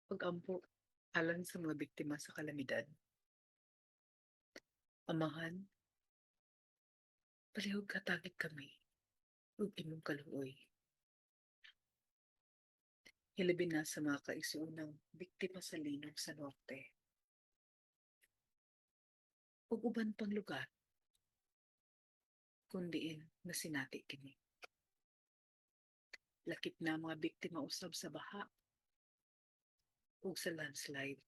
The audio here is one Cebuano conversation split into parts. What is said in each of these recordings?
Pag-ampo alang sa mga biktima sa kalamidad. Amahan, palihog hatagi kami ug imong kaluoy. Hilabi na sa mga kaigsuonang biktima sa linog sa Norte ug uban pang lugar kung diin nasinati kini. Lakip na mga biktima usab sa baha ug sa landslide.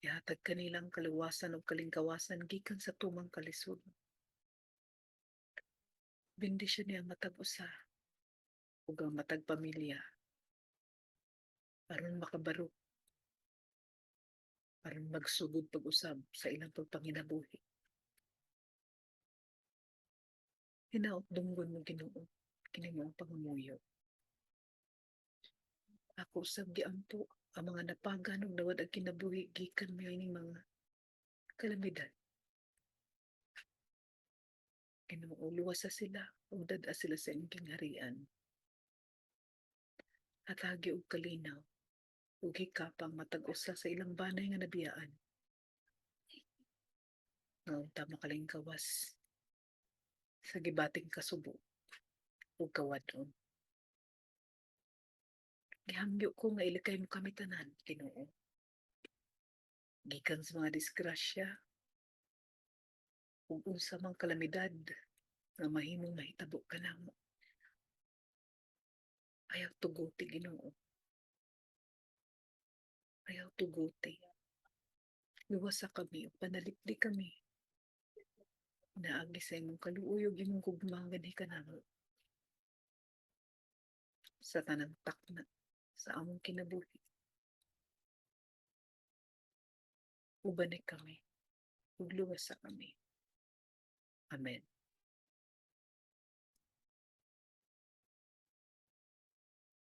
Ihatag kanilang kaluwasan ug kalingkawasan gikan sa tumang kalisod. Bendisyoni ang matag usa ug ang matag pamilya aron makabarok, aron magsugod pag-usab sa ilang pagpanginabuhi. Hinaot dunggon mo, Ginoo, kini among pangamuyo. Ako usab giampo ang mga napagan ug nawad-ang kinabuhi gikan niining mga kalamidad. Ginoo, luwasa sila ug dad-a sila sa imong gingharian. Hatagi og kalinaw ug hikapang matag usa sa ilang banay nga nabiyaan, nga unta makalingkawas sa gibating kasubo ug kawad-on. Gihangyo ko nga ilikay mo kami tanan, Ginoo, gikan sa mga disgrasya ug unsa mang kalamidad nga mahimong mahitabo kanamo. Ayaw tuguti, Ginoo. Ayaw tuguti. Luwasa kami ug panalipdi kami naagi sa imong kaluoy ug imong gugma nganhi kanamo sa tanang takna sa among kinabuhi. Ubani kami ug luwasa kami. Amen.